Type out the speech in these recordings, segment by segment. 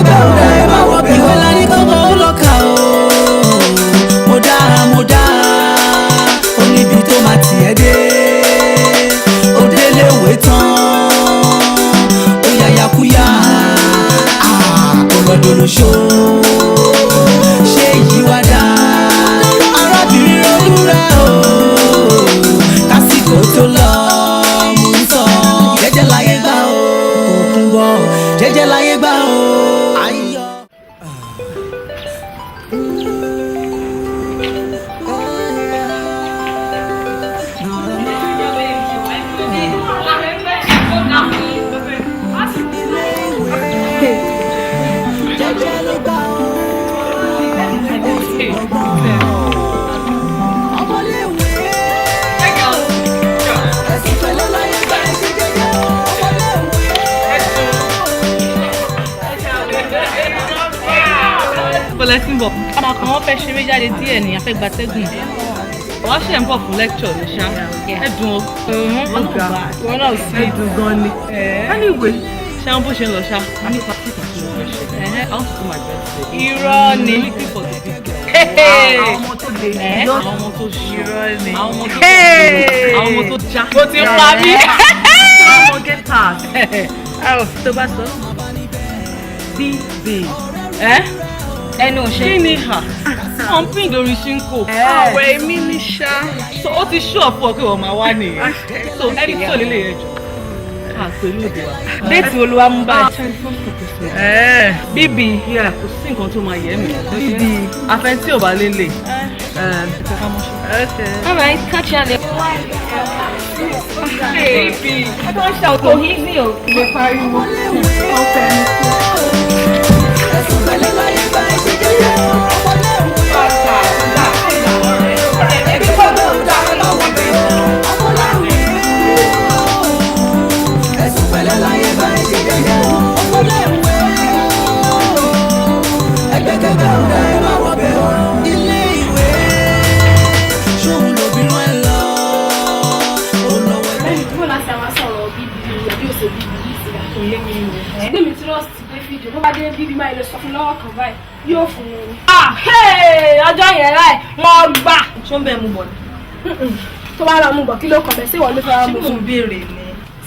Ẹgbẹ́kẹgbẹ́ ò dá, ẹ má wọ bẹ̀. Ìwé la ní kọ́kọ́ ó lọ kà ó. Mo dá, mo dá, ó níbi tó máa tiẹ̀ dé. Ó délé ìwé tán, ó yàyàkúyà, ó lọ́dọ̀ lóṣó. Ṣé yìí wá dá? Arábìnrin, ronú rẹ̀ o, kásìkò tó lọ. Mú ń sọ jẹ́jẹ́ láyé gbà o, tó kún bọ̀, jẹ́jẹ́ láyé gbà o. Ayọ̀. Jẹ́jẹ́ ló gbà ó, ó sì gbọ́gbọ́n. Ọmọléèwé, ẹ̀sùn pẹ̀lẹ́ láyé gbà, ẹ ṣe jẹ́jẹ́ o. Ọmọléèwé. Bọ́lá tí ń bọ̀. Ọmọ kan wọ́n fẹ́ ṣeré jáde díẹ̀ ní afẹ́gbàtẹ́gùn. Wọ́n ṣe ń bọ̀ fún lecture ní ṣá. Ẹ dùn o. Wọn náà sí. Ẹ dùn gan ni. Anyway, ṣé àwọn bó ṣe ń lọ ṣá? A ní party kan tí mo fẹ́ ṣe. I want to do my birthday. Irọ́ ni. Looking for the big girl. Àwọn ọmọ tó le. Àwọn ọmọ tó ṣe. Irọ́ ni. Àwọn ọmọ tó àwọn ọmọ tó já. Mo ti pa mí. Àwọn ọmọ get pass. Tó bá sọ. BB. Ẹnu ò ṣe. Kí ni hà? Wọ́n ń pín lórí ṣínkò. Àwẹ̀ èmi ní ṣá. So ó ti ṣú ọ̀fọ̀ pé wọ́n máa wá nìyẹn. So ẹni tó lè lè yẹn jù. Àpè lóde wa. Date wo ló wá mú báyìí? Bíbí, kò sí nǹkan tó máa yẹ mí. Bíbí, afẹ́ tí ò bá lè lè. All right, catch you later. Bíbí. Ẹ tó ń ṣe òkò easy o. Lè pariwo. Ẹ̀sùn pẹ̀lẹ́ láyé gbà, ẹ ṣe jẹ́jẹ́ o. Ọmọléèwé. Ẹgbẹ́kẹgbẹ́ ò dá, ẹ má wọ bẹ̀ o. Ọmọléèwé. Ẹ̀sùn pẹ̀lẹ́ láyé gbà, ẹ ṣe jẹ́jẹ́ o. Ọmọléèwé. Ẹgbẹ́kẹgbẹ́ ò dá, ẹ má wọ bẹ̀ o. Ilé ìwé, ṣóun lòbí rán ẹ lọ. Ó lọ́wọ́ ẹ. Bó láti àwọn sọ̀rọ̀ bíbí àbí òsè bíbí yìí sí ra kò yé mi o. Ṣùgbọ́n mi trust David, bó bá dé bíbí máa lè sọ fún lọ́wọ́ kan báyìí, yóò fún un ni. Ọjọ́ yẹn láì wọ́n gbà. Ṣó ń bẹ mú bọ̀ ni? Tó bá lọ mú bọ̀, kí ló kàn bẹ́ẹ̀? Sí ìwọ ló fẹ́ wá Ṣé mú mò fún ń béèrè ni?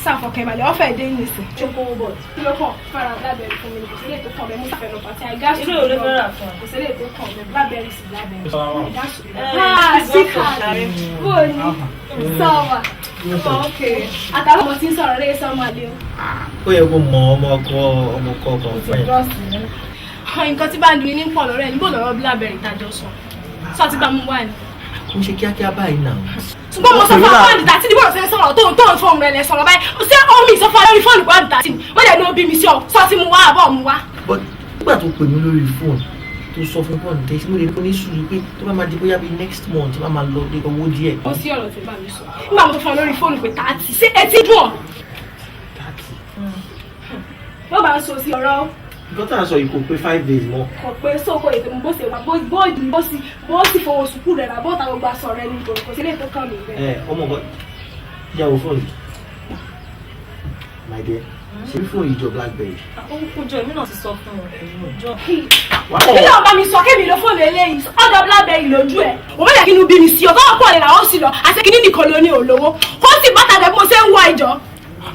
Sáfọkẹ́ ìbàlẹ̀ ọ̀fẹ́ dé nísìn. Ṣé kó bọ̀, kí ló kàn? Fara blackberry fún mi ni, kò sí lè tó kàn bẹ́ẹ̀. Mú fẹ́ lọ pàtí àìgá. Ilé ìwé ló fẹ́ rà fún ẹ. Kò sí lè tó kàn bẹ́ẹ̀, blackberry sí blackberry. Ah, síkà bó o ní sọ̀wà àtàwọn ọmọ tí ń sọ̀rọ̀ lé sọ́mọ àlẹ́ o. Ó yẹ kó mọ ọmọ ọkọ, ọmọ ọkọ kan fún ẹ. Nǹkan tí bá ń dun ní pọ̀ lọ́rọ̀ ẹ̀ níbo lọ́rọ̀ blackberry tàjọ sọ sọ ti bá mú wá ni. Kò ń ṣe kíákíá báyìí náà. Ṣùgbọ́n mo sọ fún àwọn àdìtà tí níbo ṣe ń sọ̀rọ̀ tó ń fóònù rẹ̀ lẹ̀ sọ̀rọ̀ báyìí. Ṣé omi ìsọfún lórí fóònù kó àdìtà tí ni wọ́n dẹ̀ ní ó bí mi sí ọ sọ ti mú wá àbọ̀ mú wá. But nígbà tó pè mí lórí fóònù, tó sọ fún fóònù tẹ́sí, mo lè ní sùúrù pé tó bá máa di bóyá bíi next month, tó bá máa lọ dé owó díẹ̀. Ó sí ọ̀rọ̀ tí bá mi sọ nígbà mo tó fún ọ lórí fóònù pé 30, ṣé etí dùn ọ́? 30. Ló bá ń sọ sí ọ̀rọ̀. Nǹkan tá à ń sọ yìí kò pé 5 days mọ́. Kò pé sóko ètò bó ṣe wà bó bó bó sì bó sì fowó sùkúù rẹ̀ rà bó ta gbogbo aṣọ rẹ̀ ní kò sí lè tó kàn mí bẹ́ẹ̀. Ẹ ọmọ nǹkan, yàwó fóònù yìí, my dear, ṣe bí fóònù yìí jọ blackberry. Ó ń kójọ, èmi náà ti sọ fún ọ. Jọ. Wà á Kí ló ń bá mi sọ? Kémi ló fóònù eléyìí ọ̀dọ̀ blackberry lójú ẹ̀ òun bẹ̀rẹ̀ kí inú bí mi sí ọ tọ́wọ́ pọ̀ lè làwọn sì lọ àti kíní nìkan ló ní olówó kó sì bàtà jẹ́ bí mo ṣe ń wọ ìjọ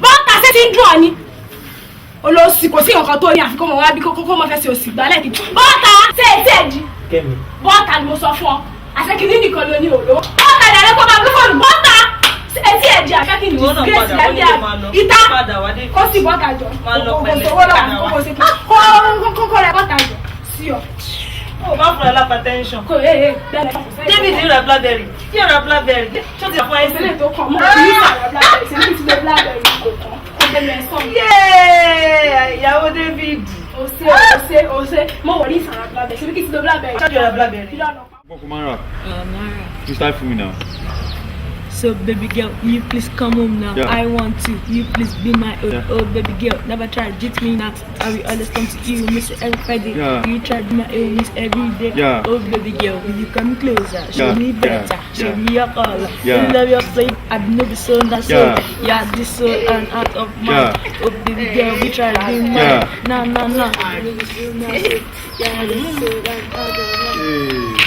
bàtà ṣe ti ń dùn ọ ni olóòsì, kò sí nǹkan tó ní àfikún mọ̀ wá bí kókó mọ̀ fẹ́ ṣe òsì gbálẹ̀ kí bọ́tà ṣe é ṣe é jí. Kẹ́mi. Bọ́tà ni mo sọ fún ọ, àti kíní nìkan ló ní olówó bọ́tà ìdàrẹ́ kó máa gbé fóònù bọ́tà etí ẹ̀jẹ̀ àfẹ́ kí n Ìwọ náà disgrace padà, ó ní lábẹ́ kó máa lọ. ìta Padà wá dé. kó sì bọ́tà jọ. Máa lọ kò pẹ̀lẹ́. sówó lọ́wọ́ kó sì kó kó rẹ bọ́tà jọ sí ọ. Ó bá fún ẹ lápá tẹ́ńṣọ̀n. Kò ee ee bẹ́ẹ̀ kò sẹ́yìn. David ra blackberry. Yóò ra blackberry. Ṣé o ti fún ẹ sí? Ìṣẹ̀lẹ̀ tó kàn mọ́ kì í sàrà blackberry ṣe ní ti lo blackberry kò kàn kó bẹ́ẹ̀ ẹ sọ̀rọ̀. Yéé! Ìyàwó David. O ṣe, o ṣe, o ṣe, mo wọ̀ ní ìsàrà blackberry ṣe bí kì í ti lo blackberry. Ṣé o ra blackberry? Irọ́ lọ pa. What Kumara? You start for me now. So baby girl, you please come home now. Yeah. I want to. You please be my own. Yeah. Oh baby girl, never try to cheat me now. I will always come to you, miss you every Friday. Yeah. You try to be my own, miss every day. Yeah. Oh baby girl, will you come closer? Show Yeah. me better. Yeah. Show Yeah. me your color. Yeah. You love your play. I know be so not so. Yeah. Yeah, this so and out of mind. Yeah. Oh baby girl, we try to be mine. Yeah. No, no, no. Yeah, this so and out of mind.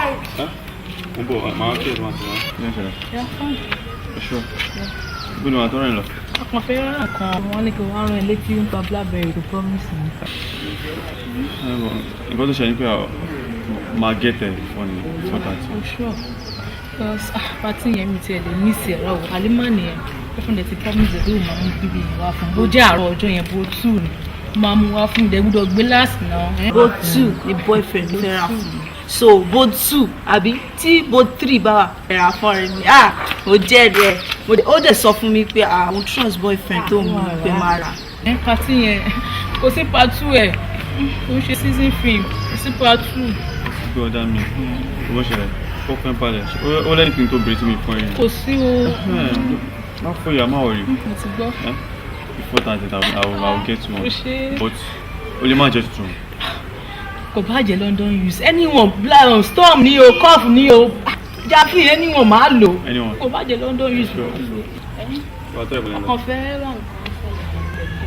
Hey. Mo ń bọ̀, màá kí ẹ̀ máa tẹ̀lé. Ní ìṣẹ̀lẹ̀. Yeah, fine. Sure. Bí ni wàá tọ́rọ̀ ẹ̀ lọ? Ọkàn fẹ́ rán kan, wọ́n ní kí wọ́n rán ẹ létí nípa Blackberry tó promise mi. Nǹkan tó ṣe ni pé máa get ẹ̀ fún ni 4:30. Oh sure. Because party yẹn mi tiẹ̀ lè miss ẹ̀ rọ̀ o. Halima nìyẹn. Boyfriend ẹ̀ ti promise ẹ̀ pé òun máa mú bíbí yẹn wá fún un. Bó jẹ́ àárọ̀ ọjọ́ yẹn bó two ni. Máa mú wá fún mi, gbọ́dọ̀ gbé last náà. Bó two ni boyfriend ló fẹ́ ra fún mi. So bó two àbí tí bó three bá wà fẹ́ ra fún ọ̀rẹ́ mi. Ah, mo jẹ́rìí ẹ̀. Ó dẹ̀ sọ fún mi pé àwọn trust boyfriend tó mú mi pé máa rà. Ẹ party yẹn kò sí part two ẹ̀. Kò ń ṣe season film, kò sí part two. Gbé ọ̀dà mi, owó ṣẹlẹ̀, ó fẹ́ balẹ̀. Ó lẹ́yìn kí n tó bèrè sí mi fún ẹ. Kò sí o. Má fòyà, má worry. Mo ti gbọ́. 4:30, I will get one. Ó ṣe. But ó lè má jẹ́ tuntun. Kò bá jẹ́ London use anyone, storm ni o, cough ni o, javelin, anyone máa lò. Anyone. Kò bá jẹ́ London use. Sure. Wà á tọ́ ìbọ̀lẹ̀ lọ. Ọkàn fẹ́ ràn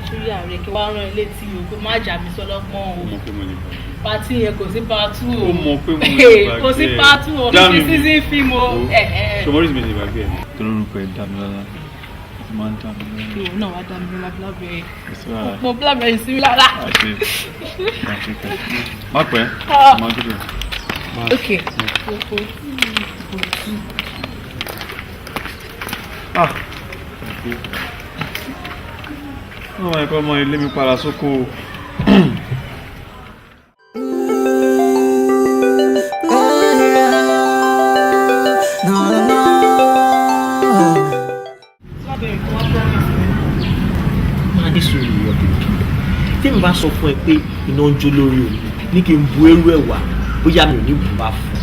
sórí ààrẹ kí wàá rán ilé tí o kó má jà mí sọlọ́gbọ́n o. Ó mọ̀ pé mo lè gbàgbé. Party yẹn kò sí part two o. Ó mọ̀ pé mo lè gbàgbé. Kò sí part two o. Dá Kò mi. sí season film o. Ṣé mo rí ìsinmi lè gbàgbé ẹ̀? Torí orúkọ ẹ̀ Dámilọ́lá. Ó ti máa ń Dámilọ́lá. Ìwọ náà wá Dámilọ́lá Blackberry. Kò sí wàhálà. Mo Blackberry sí mi lára. Àṣe. Àṣe kẹ. Má pẹ́. Má dúró. Ok. Ah! Ọmọ ẹ̀kọ́ ọmọ ilé mi padà sóko. Blackberry kò wá promise mi. Máa ní sùúrù ìwọ bèbí. Tí mi bá sọ fún ẹ pé iná ń jó lórí omi ní kí n bu eérú ẹ̀ wá, bóyá mi ò ní bù bá fún un.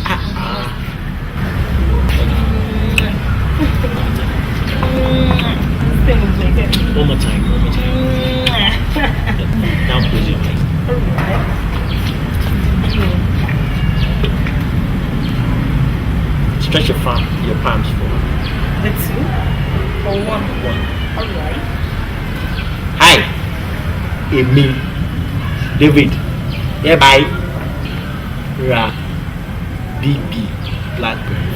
One more time, one more time. Now close your eyes. Stretch your palms forward. The two or one? One. Alright. Hi, èmi David hereby ra BB Blackberry.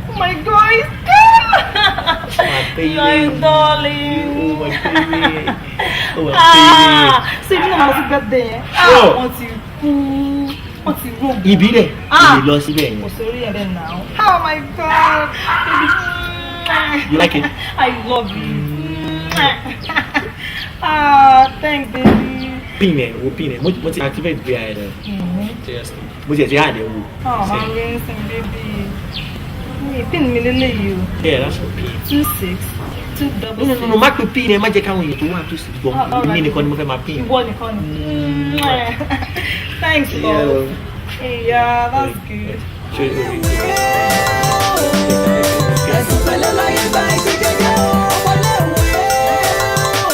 Oh my God, it's good! My baby. My darling. Oh my baby. Oh my Ah, so ibi náà mo ti birthday yẹn. Ah, Sure. wọ́n ti kú, wọ́n ti rògbò. baby. Ìbílẹ̀ Ah. lè lọ síbẹ̀ Kò yẹn. sórí ẹ̀ bẹ́ẹ̀ náà. Oh my God. Baby. You like it? I love it. Ah, thanks baby. Pin ẹ̀ wo pin ẹ̀ mo ti activate VIN ẹ̀. Seriously. Mo ti ẹ̀ ti hàn ẹ̀ wo. Oh, I'm rinsing baby. Mi pin mi lélẹ́yìí o. Yeah, that's your pin. 2 6 2 double No, no, no, no, má pe pin ẹ, má jẹ́ káwọn èèyàn tó wà tó sì gbọ́. Ah, all Èmi right. nìkan ni mo fẹ́ máa pin. Ìwọ nìkan ni. Thanks, love. Yeah, that's good. Ṣé o rí? Ẹ̀sùn pẹ̀lẹ́ láyé bá ẹṣẹ́ jẹ́jẹ́ o, ọmọléèwé o.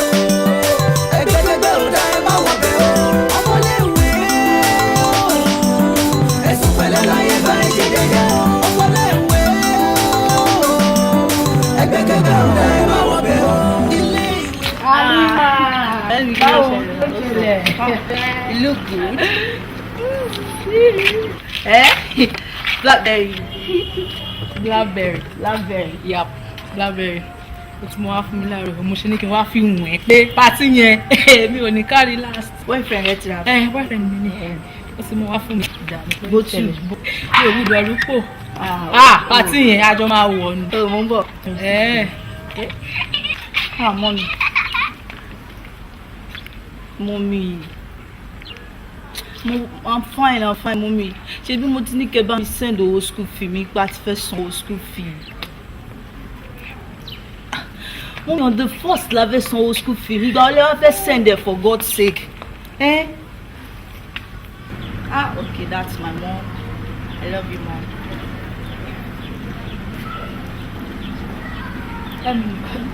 Ẹgbẹ́kẹ́gbẹ́ ò dá ẹ má wọ̀ bẹ́ o, ọmọléèwé o. Ẹ̀sùn pẹ̀lẹ́ láyé bá ẹṣẹ́ jẹ́jẹ́ o, ọmọléèwé o. Ẹgbẹ́kẹ́gbẹ́ ò dá ẹ má wọ̀ bẹ́ o. Ilé ìwé. Báwo ló ṣẹlẹ̀? You look good. Eh? Blackberry. Blackberry. Blackberry. Yep, Blackberry. Ó ti mọ wá fún mi láàárọ̀, mo ṣe ní kí n wá fi wọ̀n ẹ́ pé party yẹn mi ò ní kárí last. Boyfriend ẹ ti ra. Ẹ boyfriend mi ni ó ti mọ wá fún mi. Go to. Mi ò gbúdọ̀ rúpò. Ah, party yẹn àjọ máa wọ̀ ni. Oh, mo ń bọ̀. Ẹ Ah, mommy. Mommy. I'm fine, I'm fine, mommy. Ṣé bí mo ti ní kẹ́ bá mi send owó school fee mi pa ti fẹ́ san owó school fee. Mommy, on the first la fẹ́ san owó school fee mi. Ìgbà wo lẹ wá fẹ́ send ẹ̀ for God's sake? Eh? Ah, okay, that's my mom. I love you, mom.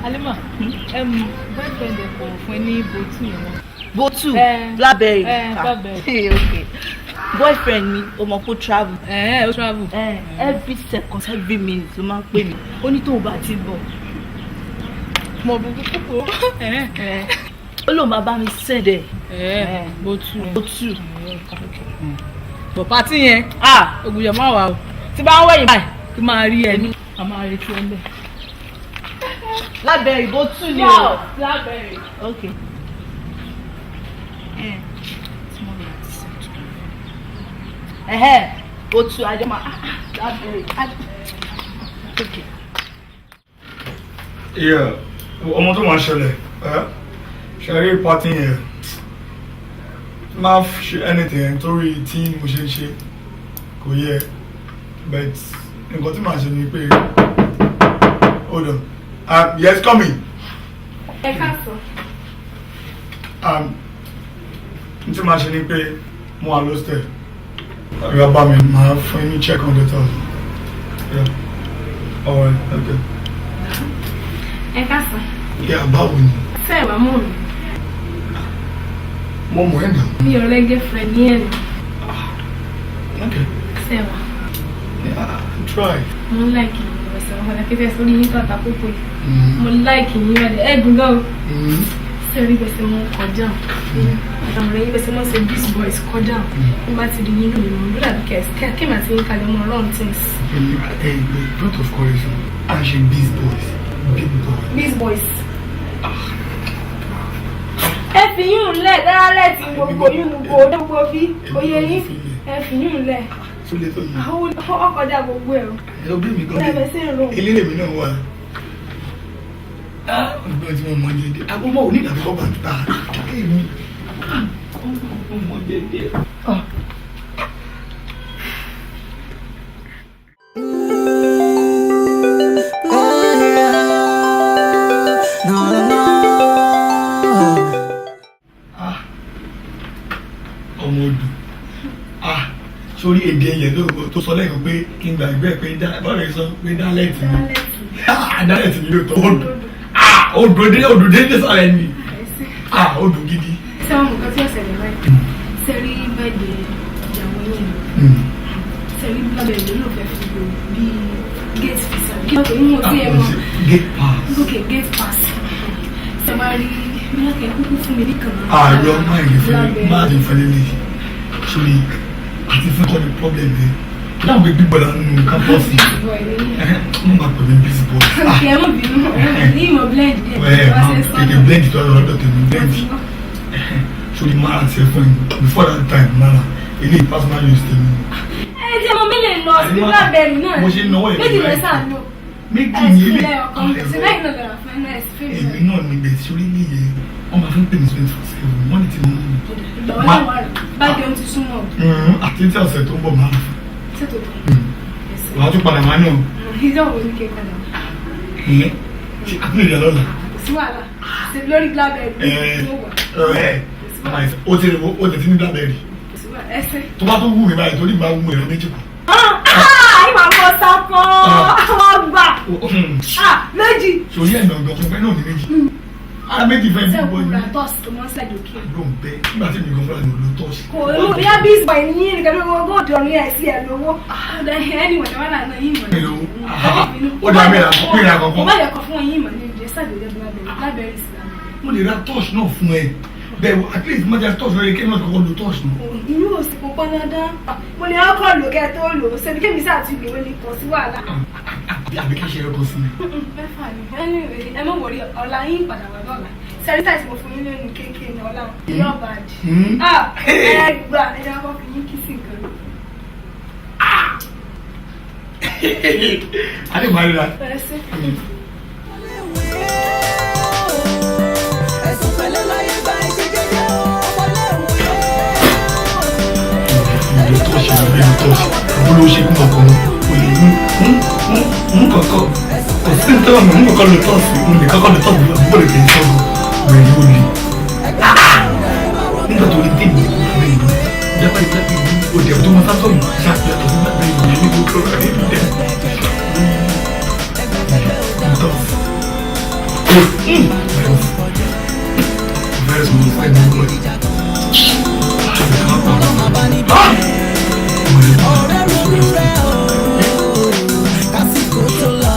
Alima, boyfriend ẹ kò fún ẹ ní bòtú yẹn mọ́. Botu, Eh, Blackberry. eh, Ah, Blackberry. Okay. Boyfriend mi, ó mọ̀ kó travel. Ẹ ó travel. Every second, every minute ló máa ń pè mí. Ó ní tóun bá ti bọ̀. Mo bu púpọ̀. Ó lóun máa bá mi send ẹ̀. Bòtú. Botu. Bọ̀ party yẹn, Ah, ògùyọ̀ máa wà o. Tí bá ń wẹ̀yìn báyìí, kí máa rí ẹ ní. A máa retí ẹ lẹ̀. Blackberry, Botu ni o. Blackberry. Okay. Ẹ̀hẹ́, Botu, àjọ máa Blackberry. Okay. Yeah, ọmọ tó máa ṣẹlẹ̀ ẹ́ ṣe rí party yẹn, má ṣe anything torí tí mo ṣe ń ṣe kò yẹ, but nǹkan tí màá ṣe ni pé, hold on, yes, come in. Ẹ káàsán. N tí màá ṣe ni pé mo wà lóstẹ̀, ìyá bá mi máa fún yín ní check 100,000. Yeah, alright, okay. Ẹ káàsán. Yeah, báwo ni? Ṣé ẹ wàá mọ̀ mi? Mo mọ̀ ẹ́ nà. Mi ò rẹ́ girlfriend ní ẹ̀rù. Okay. Ṣé ẹ wà? Yeah, try. Mo ń like yín ọ̀sẹ̀ wọn padà kéfẹ́ sórí yín tó àtàkókò yìí. Mo like yín rẹ̀ ẹ̀gùn gan o. Ṣé orí bẹ́sẹ̀ mọ́ kọjá? Àwọn ọ̀rẹ́ yín bẹ́sẹ̀ mọ́ ṣe beast boys kọjá. Mo bá ti di yín lónìí mọ̀ ló dàbí kẹ̀sì kí màá ti ń kalẹ̀ mọ́ run things. Hey, point of correction. I ṣe beast boys, big boy. Beast boys. Ẹ fi yún lẹ̀ dárálẹ̀ tí gbogbo yún gbogbo bí oyè yín. Ẹ fi yún lẹ̀. Sólè tó yìí. Àwọn ọkọjà gbogbo ẹ̀ o. Ẹ bí mi gan Ẹ bẹ̀ sí ìrò. Eléré mi náà wà. Ọgbọ́n tí mo mọ jẹjẹ. Agbọ́mọ̀ ò ní ìdàgbọ́ bọ́ bàtà. Èmi. Mo mọ jẹjẹ. No, no, no. Ọmọ odò. Sórí èdè ẹyẹ tó sọ lẹ́yìn pé kí n gbàgbé pé báwo ni sọ pé dálẹ́ẹ̀tì mi. Dálẹ́ẹ̀tì mi ló tọ́ odò. Odò dé odò dé nísàlẹ̀ ni. Odò gidi. Ṣé àwọn nǹkan tí ọ̀sẹ̀ lè báyìí? Ṣé rí bẹ́ẹ̀dì ìyàwó yín ni? Ṣé rí bílábẹ̀ ìlú ló fẹ́ fi lò bíi gate visa? Kí ló tó ń wò sí ẹ mọ́? Gate pass. Ok, gate pass. Ṣé máa rí bílákẹ́ kúkú fún mi nìkan? Ààrẹ máa lè fẹ́ máa lè fẹ́ lélẹ̀ sórí àti fún kọ́ ni problem yẹn. Láwọn gbé gbígbọ́dá nínú kámpọ́ọ̀sì. Wọ́n máa pè mí busy boy. Ok, ẹ mọ̀ bínú, ní ìmọ̀ blend díẹ̀. Ẹ máa tètè blend tó lọ́dọ̀ tèmi blend. Sórí mara ti ẹ fún mi before that time mara eléyìí personal use tèmi. Ẹ jẹ́ mo mi lè lọ sí Blackberry náà. Mo ṣe ń náwó Méjì lọ sáà lò. Méjì Ẹ ní sì ilé. lẹ ọkàn. Ṣé bẹ́ẹ̀ náà lọ́ra fún ẹ náà ẹ sì fẹ́ mi? Èmi náà ní bẹ̀ sórí níyẹn wọ́n máa fi ń pè mí 24/7 wọ́n ní ti mú mi. Ìgbà wọn náà wà rẹ̀. Báàgì ohun ti súnmọ́. Àti tí ọ̀sẹ̀ tó ń bọ̀ máa fún. Ṣé tòótọ́? Wàá tún padà máa ní o. Ìjọ wo ni kí n padà? Ìyẹn ṣe àtúnyẹ̀ ìyá lọ́la. Kò sí wàhálà. Ṣé lórí Blackberry ló wà? O ti o ti ní Blackberry. Kò sí wàhálà. Ẹsẹ̀. Tó bá tún wù mí báyìí torí máa wù mí ẹ̀rọ méjì kù. Ìwà mọ̀ sápọ̀ wọ́n gbà. Méjì. Sori ẹ̀nà ọ̀gbọ̀n fún fẹ́ náà ní méjì. Ara méjì fẹ́ Ṣé bí bọ́ òkú ni. ra tọ́sí tó máa ń ṣàjò kí? Ló ń bẹ nígbà tí mi gan fúnra mi ò lo tọ́ọ̀ṣì. Kò ló bí abis boy ní yín nìkan ló wọ́n gbọ́dọ̀ ọ̀run yẹn sí ẹ̀ lówó. Anyway, wọ́n là náà yín mọ̀ ní. Ó dà mí ra mí ra Mo kankan. bá yẹ kọ fún yín mọ̀ ní ìjẹ́ ṣàjòjẹ́ Blackberry Blackberry sí àmì. Mo lè ra tọ́ọ̀ṣì náà fún ẹ. Bẹ́ẹ̀ at least mo jẹ́ tọ́ọ̀ṣì lórí kéwọ́n kọ́kọ́ lo tọ́ọ̀ṣì náà. Inú ò sì kó pọ́n dandan. Mo lè ọkọ̀ lò kẹ́ tó lò ó. Ṣebí kémi sáà ti lò ó ní kò sí wàhálà. Àbí ká ṣe ẹ̀kọ́ sí i. Mẹ́fà ni. Anyway, ẹ má wọrí ọ̀la yín padà wà lọ́la. Sẹ́ríta tí mo fún yín lẹ́nu kéèké ní ọ̀la yóò bá a jì. Ẹ gbà ẹ jẹ́ kó fi yín kí sí nǹkan. Adé máa ríra. Ẹ ṣé. Ẹ̀sùn pẹ̀lẹ́ láyé bá ẹ ṣe jẹ́jẹ́ o, ọmọléèwé. Ìlú tọ́ọ̀ṣì ló ń tọ́ọ̀ṣì. Àbúrò ṣe kún ọkọ̀ o lè mú mú kọ̀kọ́. Kò sí ní tọ́wọ́ mi mú kọ̀kọ́ lo tọ́ọ̀ṣì. Mo lè kọ́kọ́ lo tọ́ọ̀ṣì àbúrò lè kì í sọ̀rọ̀. Wẹ̀rí ó le. Nígbà tó rí tèmi lábẹ́ ìlú, ìjábá ìjábá ìlú, òdẹ̀ tó mọ sásọ̀rọ̀ ṣàpìyàtọ̀ sí lábẹ́ ìlú. Very smooth. I know it. Ọ̀rẹ́ ronú rẹ̀ o, kásìkò tó lọ,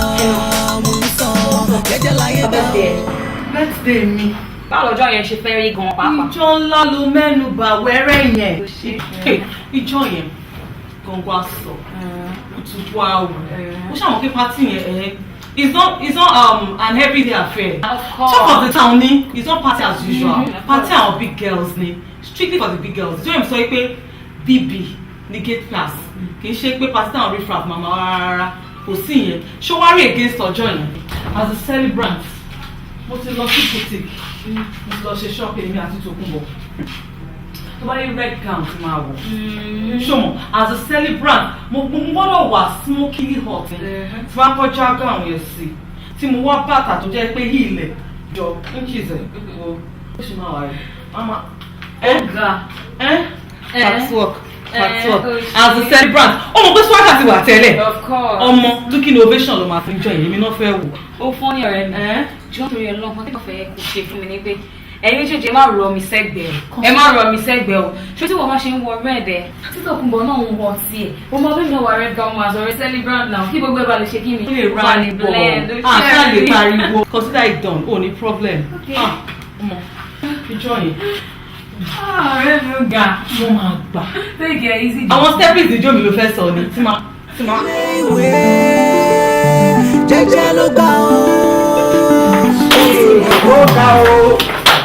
mò ń sọ jẹ́jẹ́ láyé bá o. Birthday mi. Báwo lọ́jọ́ yẹn ṣe fẹ́ rí gan pàápàá? Ìjọ ńlá ló mẹ́nu bà wẹ́rẹ́ yẹn. Ìjọ yẹn gangan aṣọ kùtùkù àwọ̀. Ó ṣàwọn pé party yẹn ẹ̀ it's not an everyday affair. Of course. Talk of the town ni, it's not party as usual. Party àwọn big girls ni, strictly for the big girls. Ìjọ yẹn sọ pé BB ní gate pass, kì í ṣe pé party táwọn riffraff màmá rárá, kò sí ìyẹn. Ṣé wàá rí against ọjọ́ yẹn? As a celebrant, mo ti lọ sí boutique, mo ti lọ ṣe shopping mi àti Tòkunbọ̀. Tó bá rí red gown tí máa wọ̀, ṣọmọ as a celebrant, mo gbọ́dọ̀ wà smokily hot tí wọ́n á kọjá gown yẹn sí, tí mo wá bàtà tó jẹ́ pé heel ẹ̀ jọ inches ẹ̀ wo ó ṣe máa wà rí mama ẹ Ga. ẹ catwalk, catwalk. Ó ṣe. As a celebrant, ó mọ̀ pé swagger ti wà tẹ́lẹ̀. Of course. Ọmọ looking ovation ló máa fi jọ èmi náà fẹ́ wò. Ó fún ní ọ̀rẹ́ mi. Jọ́ torí Ọlọ́run, kan tí mo fẹ́ kó ṣe fún mi ni pé ẹ̀yin méjèèjì, ẹ má rọ mi sẹ́gbẹ̀ẹ́ o, ẹ má rọ mi sẹ́gbẹ̀ẹ́ o. Ṣé tí wọ́n bá ṣe ń wọ red ẹ̀, tí Tòkunbọ̀ náà ń wọ tiẹ̀, ó máa bẹ́ẹ̀ náà wọ red gown, máa sọ̀rọ̀ celebrant now, kí gbogbo ẹ̀ bá lè ṣe kí ni? Ó lè ra Bá lè ìbọ̀ blend, ó àṣà lè ṣe rí. pariwo, consider it done, o ní problem. Okay. Ah, ọmọ ìjọ yẹn Ah, ọ̀rẹ́ mi, ó ga. Wọ́n máa gbà. Take it easy. Àwọn steppings ìjọ mi ló fẹ́ sọ ni tí máa. Ìwé jẹ́jẹ́ ló gbà ó. Ó ga o,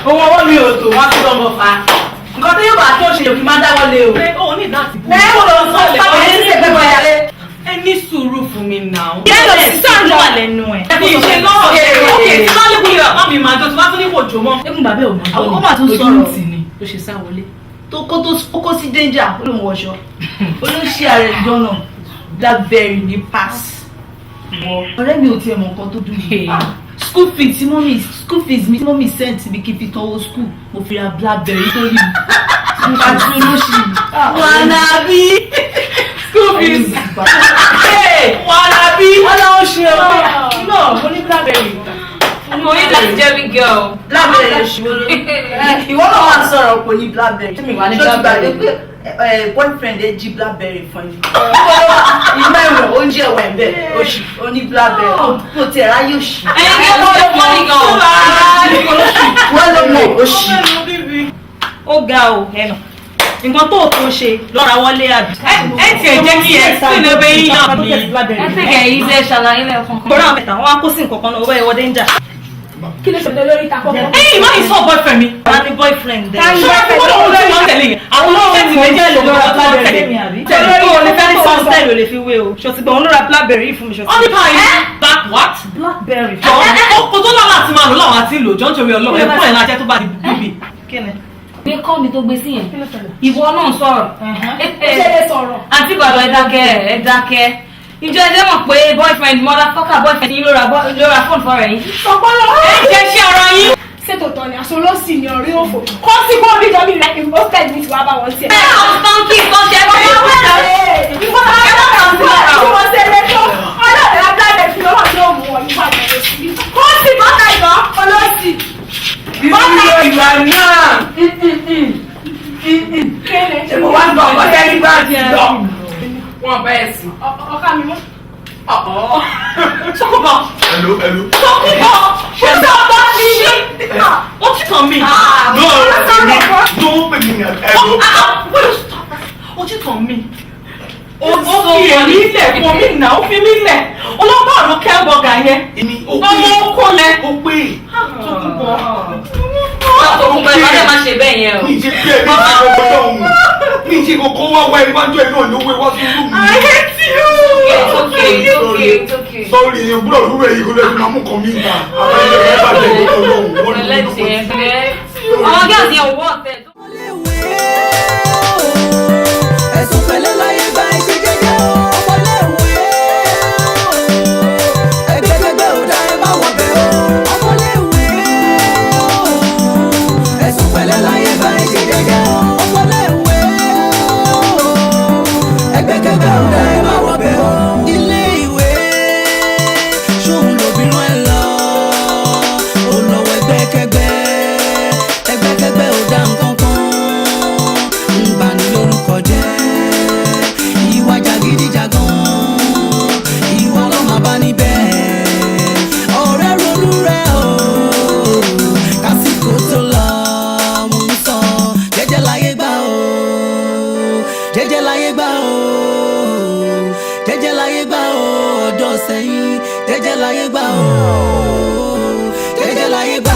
owó ọwọ́ mi ò tó wá sí ọmọ fa nǹkan tó yóò bá tó ṣe òkè máa dáwọ́ lé o. Ẹ ò ní láti bú. Ẹ kò lọ sọ ìpàdé ní ṣègbè bọ̀yà lé. Ẹ ní sùúrù fún mi náà. Ìyá lọ sí sáà wà lẹ́nu ẹ̀. Mi ṣe lọ́rọ̀ ṣe ókè tí bá lékún lè bàbá mi máa jó, tí bá tún ní kò jó mọ́. Egun bàbá ẹ̀ ò mọ̀. Àwọn ó mà tún ojú sọ̀rọ̀ tì ní. Ó ṣe sá wọlé tó kó tó ó kó sí danger, ó lóun wọṣọ ó ló ṣe ààrẹ jọ̀nà blackberry ní pass. Ọ̀rẹ́ mi ò tiẹ̀ mọ̀ nǹkan tó dùn mí. School fees tí mummy, school fees mi tí mummy send mi kí n fi tọwọ́ school, mo fi ra blackberry tó rí mi àti olóṣì. Wànàbí school fees. Wànàbí. Ọlọ́run ṣe o náà, mo ní blackberry. Mo ní láti jẹ́ big girl. Blackberry oṣù wo ló ní? Ìwọ náà wà sọ̀rọ̀ kò ní blackberry. Mi wà ní Ṣé o ti blackberry? gbàgbé pé boyfriend ẹ jí blackberry fún ẹ? Ìmọ̀ ẹ̀rọ oúnjẹ ẹ̀wà ẹ̀ bẹ́ẹ̀ oṣù ó ní blackberry kò tiẹ̀ ráyè òṣì. Ẹyin kí ló ṣe fún mi gan. Wọ́n ló mọ̀ òṣì. Ó ga o, ẹnà nǹkan tó tó ṣe lọ́ra wọlé àbí. Ẹ tiẹ̀ jẹ́ kí ẹ sí lóbe yíyan mi. Ẹ take it easy, ẹ ṣàlàyé lẹ́ẹ̀kan. Kóra àwọn mẹ́ta wọn á kó sí nǹkan kan náà, owó ẹ̀ wọ danger. Kí ló ṣẹlẹ̀ lórí ìta kọ́kọ́? Ẹyin má yìí sọ boyfriend mi. Wọ́n á ní boyfriend ẹ̀. Ṣé wọ́n fi wọ́n lóun tí wọ́n tẹ̀lé yẹn? Àwọn olóhùn ti méjì ló lọ́ra blackberry mi àbí. Tẹ̀lé O lè fẹ́ ní sọ́ńtẹ́ẹ̀lì, ò lè fi wé o. Ṣòtìgbọ̀n òun ló ra blackberry fún mi, ṣòtìgbọ̀n. Ó ní báyìí back what? Blackberry. Jọ kó tó lára àti máa lò láwọn àti lò jọ nítorí Ọlọ́run, ẹ̀kún ẹ̀ lájẹ́ tó bá di bíbí. Kí ni? Gbé kọ́ mi tó gbé sí yẹn. Ìwọ náà sọ̀rọ̀. Ṣe lè sọ̀rọ̀? Àǹtí Ìbàdàn, ẹ dákẹ́, ẹ dákẹ́. Ǹjẹ́ ẹ jẹ́ mọ̀ pé boyfriend, motherfucker boyfriend yín ló ra fóònù fọ́ọ̀rẹ́ yín? Ọpọlọ. Ẹ jẹ́ ṣé ara yín. Ṣètò tán ni aṣọ olóṣì ni ọ̀rí òfò. Kọ́ sí kó bí jọbí rẹ̀ imposted ní tiwa bá wọn tiẹ̀. Ẹ àwọn tọ́ǹkì kan ṣe é fún mi. Ìwọ ṣe lè tó ọlọ́ọ̀dẹ̀ abúlé fi lọ́wọ́ tí ó mú ọ nípa ìbẹ̀rẹ̀ sí. Kó sì bọ́tà ìbọn olóṣì. Ìlú ìgbà náà. Ṣé mo wá ń gbọ́ ọkọ tẹ́lí bá ti lọ? Wọ́n bá ẹ̀ sùn. Ọkà mi mú. Sọ́kùbọ̀. Hello, hello. Sọ́kùbọ̀. Ṣé sọ́kùbọ̀ ṣe? Ó ti kàn mí. No, èmi tó ń pè mí ní hello. Wait, stop. Ó ti kàn mí. Ó fi èmi lẹ̀ fún mi nà, ó fi mí lẹ̀. Ọlọ́pàá ló kẹ́ bọ̀gà yẹn. Èmi ó pè. Ọmọ oko lẹ. Ó pè. Sọ́kùbọ̀. Tòkunbọ̀, ẹ má dẹ̀ má ṣe bẹ́ẹ̀ yẹn o. Mi ṣe bí ẹni tí mo gbọ́dọ̀ hùn. Mi ṣe kókó wá wá iwájú ẹ̀ náà ló wé wá sí inú mi. I hate you. It's okay, it's okay, it's okay. Sorry, èèyàn gbọ́dọ̀ lúwẹ̀ yìí kó lè fi máa mú kan mí ta. Àwọn ilé ẹ̀ bàjẹ́ ìgbọ́dọ̀ lọ́hùn. Wọ́n ní Pẹ̀lẹ́ tiẹ̀, pẹ̀lẹ́. Àwọn girls yẹn ò wọ́ ọ̀tẹ̀. Ẹ̀sùn pẹ̀lẹ́ láyé gba ẹ̀ṣẹ̀ jẹ́jẹ́ o, ọmọléèwé o. Ẹgbẹ́kẹ́gbẹ́ ò dá, ẹ má wọ̀ bẹ́ẹ̀ o, ọmọléèwé o. Ẹ̀sùn pẹ̀lẹ́ láyé gba ẹ̀ṣẹ̀ jẹ́jẹ́ o, ọmọléèwé o. Ẹgbẹ́kẹ́gbẹ́ ò dá, ẹ má wọ̀ bẹ́ẹ̀ o. Jẹ́jẹ́ láyé gbà o, jẹ́jẹ́ láyé gbà.